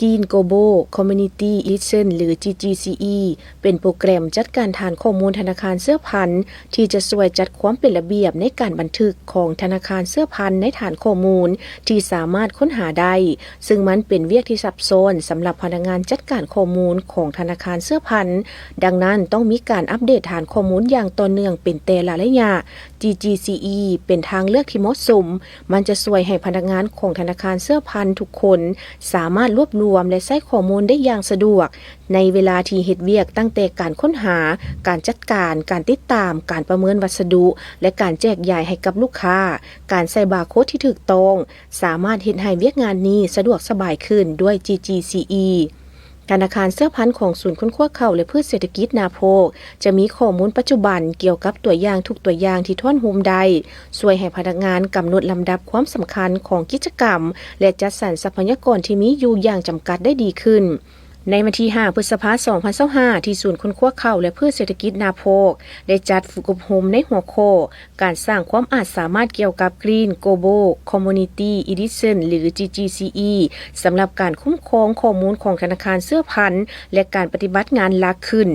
Green Global Community Edition ຫຼື GGCE ເປັນໂປຣແກຣມຈັດການຖານຂໍ້ມູນທະນາຄານເຊື້ອພັນ ທີ່ຈະຊ່ວຍຈັດຄວາມເປັນລະບຽບໃນການບັນທຶກຂອງທະນາຄານເຊື້ອພັນໃນຖານຂໍ້ມູນທີ່ສາມາດຄົ້ນຫາໄດ້, ຊຶ່ງມັນເປັນວຽກທີ່ຊັບຊ້ອນສຳລັບພະນັກງານຈັດການຂໍ້ມູນຂອງທະນາຄານເຊື້ອພັນ. ດັ່ງນັ້ນ, ຕ້ອງມີການອັບເດດຖານຂໍ້ມູນຢ່າງຕໍ່ເນື່ອງເປັນແຕ່ລະໄລຍະ. GGCE ເປັນທາງເລືອກທີ່ເໝາະສົມ. ມັນຈະຊ່ວຍໃຫ້ພະນັກງານຂອງທະນາຄານເຊື້ອພັນທຸກຄົນ ສາມາດລວບລວມ ແລະ ໃຊ້ຂໍ້ມູນໄດ້ຢ່າງສະດວກ ໃນເວລາທີ່ເຮັດວຽກ, ຕັ້ງແຕ່ການຄົ້ນຫາ, ການຈັດການ, ການຕິດຕາມ, ການປະເມີນວັດສະດຸ ແລະ ການແຈກຢາຍໃຫ້ກັບລູກຄ້າ. ການໃສ່ບາໂຄດທີ່ຖືກຕ້ອງ ສາມາດເຮັດໃຫ້ວຽກງານນີ້ສະດວກສະບາຍຂຶ້ນດ້ວຍ GGCE. ທະນາຄານເຊື້ອພັນຂອງສູນຄົ້ນຄວ້າເຂົ້າ ແລະ ພືດເສດຖະກິດນາໂພກ ຈະມີຂໍ້ມູນປັດຈຸບັນກ່ຽວກັບຕົວຢ່າງທຸກຕົວຢ່າງທີ່ທ້ອນໂຮມໄດ້, ຊ່ວຍໃຫ້ພະນັກງານກຳນົດລຳດັບຄວາມສຳຄັນຂອງກິດຈະກຳ ແລະ ຈັດສັນຊັບພະຍາກອນທີ່ມີຢູ່ຢ່າງຈຳກັດໄດ້ດີຂຶ້ນ. ໃນວັນທີຫ້າ ພຶດສະພາ ສອງພັນຊາວຫ້າ ທີ່ສູນຄົ້ນຄວ້າເຂົ້າ ແລະ ພືດເສດຖະກິດນາໂພກ ໄດ້ຈັດຝຶກອົບຮົມໃນຫົວຂໍ້ ການສ້າງຄວາມອາດສາມາດກ່ຽວກັບ Green Global Community Edition ຫຼື GGCE ສຳລັບການຄຸ້ມຄອງຂໍ້ມູນຂອງທະນາຄານເຊື້ອພັນ ແລະ ການປະຕິບັດງານຫຼັກຂຶ້ນ.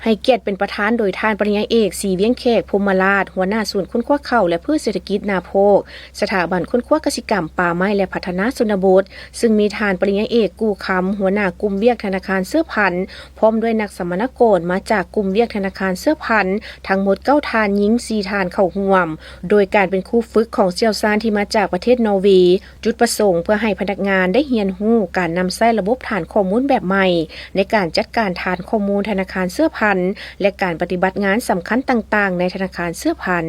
ໃຫ້ກຽດເປັນປະທານໂດຍທ່ານປະລິນຍາເອກ ສີວຽງແຂກ ພົມມະລາດ ຫົວໜ້າສູນຄົ້ນຄວ້າເຂົ້າ ແລະ ພືດເສດຖະກິດນາໂພກ ສະຖາບັນຄົ້ນຄວ້າກະສິກຳ, ປ່າໄມ້ ແລະ ພັດທະນາຊົນນະບົດ, ຊຶ່ງມີທ່ານປະລິນຍາເອກ ກູ່ຄຳ ຫົວໜ້າກຸ່ມວຽກທະນາຄານເຊື້ອພັນ ພ້ອມດ້ວຍນັກສຳມະນາກອນມາຈາກກຸ່ມວຽກທະນາຄານເຊື້ອພັນ ທັງໝົດເກົ້າທ່ານ, ຍິງສີ່ທ່ານເຂົ້າຮ່ວມ, ໂດຍການເປັນຄູຝຶກຂອງຊ່ຽວຊານທີ່ມາຈາກປະເທດນໍເວ. ຈຸດປະສົງເພື່ອໃຫ້ພະນັກງານໄດ້ຮຽນຮູ້ການນຳໃຊ້ລະບົບຖານຂໍ້ມູນແບບໃໝ່ ໃນການຈັດການຖານຂໍ້ມູນທະນາຄານເຊື້ອພັນ ແລະ ການປະຕິບັດງານສຳຄັນຕ່າງໆໃນທະນາຄານເຊື້ອພັນ.